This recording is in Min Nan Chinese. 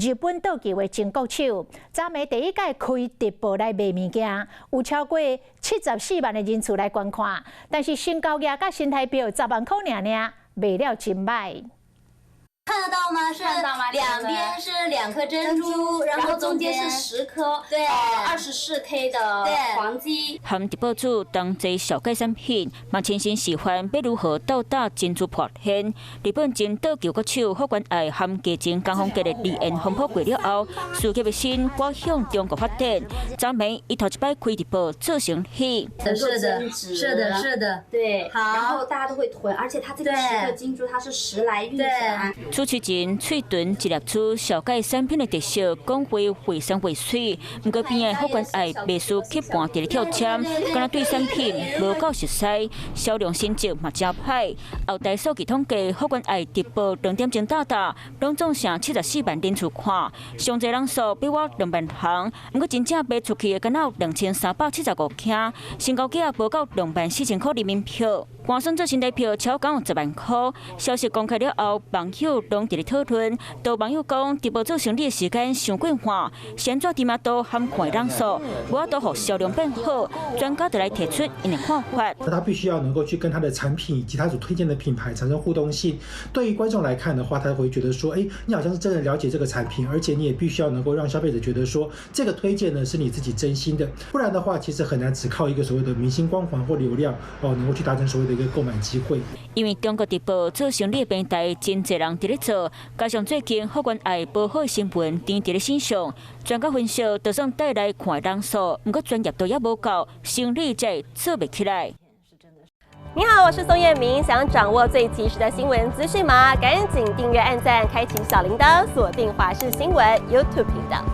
日本桌球的前國手，昨暝第一擺開直播來賣物件，有超過74萬的人次來觀看。但是成交額佮新台幣10萬塊爾爾，賣了真䆀。看得到嗎？是兩邊是兩顆珍珠，然後中間是10顆，對，24K 的黃金。和直播主同齊紹介產品，嘛親身示範欲如何鬥打珍珠破線。日本前桌球國手福原愛和繼前江宏傑的離緣風波過了後，事業的新轉向中國發展。昨暝伊頭一擺開直播做生意。是的，是的，是的，對。好，然後大家都會囤，而且它這個10顆金珠，它是時來運轉。主持人喙唇一粒珠紹介產品的特色，講話繪聲繪水。毋過邊仔福原愛袂輸吸盤佇咧跳籤，敢若對產品無夠熟悉，銷量成績嘛誠歹。後台數據統計，福原愛直播2點鐘到達，攏總剩74萬人次看，上濟人數比我2萬人。毋過真正賣出去的，敢若有2375件，成交價無到24,000塊人民幣。換算做新台幣超過10萬塊。消息公開了後，網友攏佇咧討論，都網友講直播做生意的時間傷過緩，先怎知名度和看的人數，無法度予銷量變好。專家就來提出𪜶的看法。那他必須要能夠去跟他的產品以及他所推薦的品牌產生互動性。對於觀眾來看的話，他會覺得說，哎，你好像是真的了解這個產品，而且你也必須要能夠讓消費者覺得說，這個推薦呢是你自己真心的。不然的話，其實很難只靠一個所謂的明星光環或流量哦，能夠去達成所謂的一個購買機會。因為中國直播做生意的平台真濟人佇咧做，加上最近福原愛無好的新聞纏佇咧身上，專家分析，就算帶來看的人數，毋過專業度也無夠，生意才會做袂起來。你好，我是宋燕明，想掌握最及時的新聞資訊嗎？趕緊訂閱、按讚、開啟小鈴鐺，鎖定華視新聞 YouTube 頻道。